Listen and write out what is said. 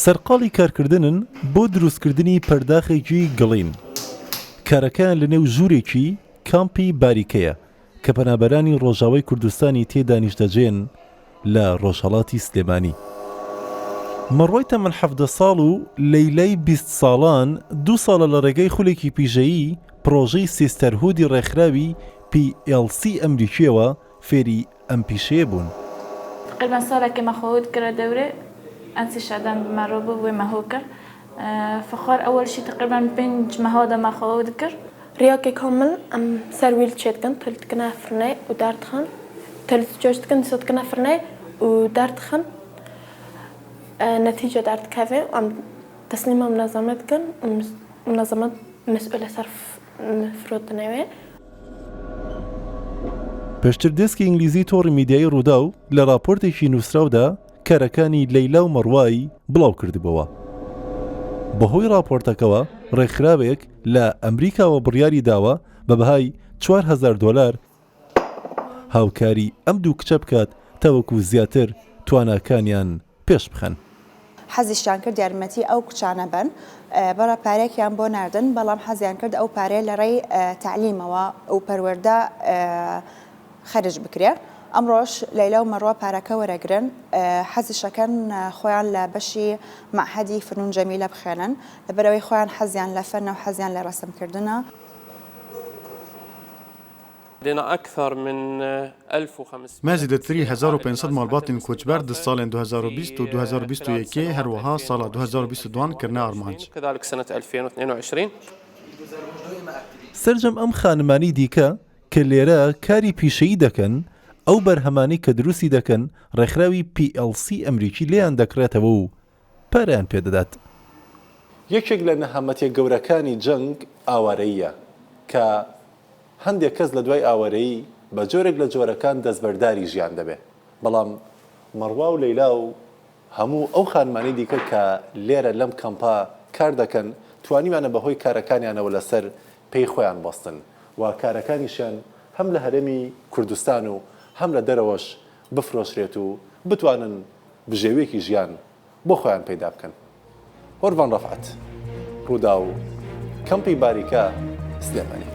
سەرقاڵی کارکردنن بۆ دروستکردنی پەرداخێکی گڵین. کارەکەیان لەنێو ژوورێکی کامپی باریکەیە کە پەنابەرانی ڕۆژاوای کوردستانی تێدا نیشتەجێن لە ڕۆژهەڵاتی سلێمانی. مەڕوای تەمەن 17 ساڵ و لەیلای 20 ساڵان دوو ساڵە لە ڕێگای خولێکی پیشەیی پڕۆژەی سیستەرهودی ڕێکخراوی PLC ئەمریکییەوە فێری ئەم پیشەیە بوون. تقریبا سالێکێ مە خۆ کرە دەورێ ئەنسی شادان بمە رۆ بوو وێ مە هۆ کرد فخوار ئەوەل شی تقریبا پێنج مەها دە مە خۆ دکرد. ریاکێ کامل ئەم سەر ویل چێ دکەن تل دکنە فرنێ و دەردخەن تل جۆش دکەن دیسا دکنە فرنێ و دەردخەن نەتیجە دەردکەڤێ و ئەم تەسلیمە منەزەمە دکەن و منەزەمە مەسئولە سەر فرۆتنێ وێ. پێشتر دێسکی ئینگلیزی تۆڕی میدیایی ڕووداو لە ڕاپۆرتێکی نووسراودا کارەکانی لەیلا و مەڕوای بڵاوکردبووەوە. بەهۆی ڕاپۆرتەکەوە ڕێکخراوێک لە ئەمریکاوە بڕیاری داوە بە بەهای 4000 دۆلار هاوکاری ئەم دوو کچە بکات تاوەکو زیاتر تواناکانیان پێش بخەن. حەزیشیان کرد یارمەتی ئەو کچانە بەن بەڕە پارەیەکیان بۆ ناردن بەڵام حەزیان کرد ئەو پارەیە لە ڕێی تەعلیمەوە و پەروەردە خەرج بکرێ ئەمڕۆش لەیلا و مەڕوە پارەکە وەرەگرن حەزیشەکەن خۆیان لە بەشی مەعهەدی فنون جەمیلە بخوێنن لەبەرئەوەی خۆیان حەزیان لە فەنە و حەزیان لە ڕەسمکردنە. Me zêdetirî 1500 malbatên koçber di salên 2020 û 2021 her wiha sala 2022 an kirine armanc. سەرجەم ئەم خانمانەی دیکە کە لێرە کاری پیشەیی دەکەن، ئەو بەرهەمانەی کە دروستی دەکەن ڕێکخراوی PLC ئەمریکی لێیان دەکڕێتەوە و پارەیان پێدەدات. یەکێک لە نەهامەتیە گەورەکانی جەنگ ئاوارەییە کە هەندێک کەس لە دوای ئاوارەیی بە جۆرێک لە جۆرەکان دەستبەرداری ژیان دەبێ، بەڵام مەڕوا و لەیلا و هەموو ئەو خانمانەی دیکە کە لێرە لەم کەمپە کار دەکەن توانیویانە بە هۆی کارەکانیانەوە لەسەر پێی خۆیان بوەستن و کارەکانیشیان هەم لە هەرێمی کوردستان و هەم لە دەرەوەش بفرۆشرێت و بتوانن بژێویەکی ژیان بۆ خۆیان پەیدا بکەن. هۆرڤان ڕەفعەت، ڕووداو، کەمپی باریکە، سلێمانی.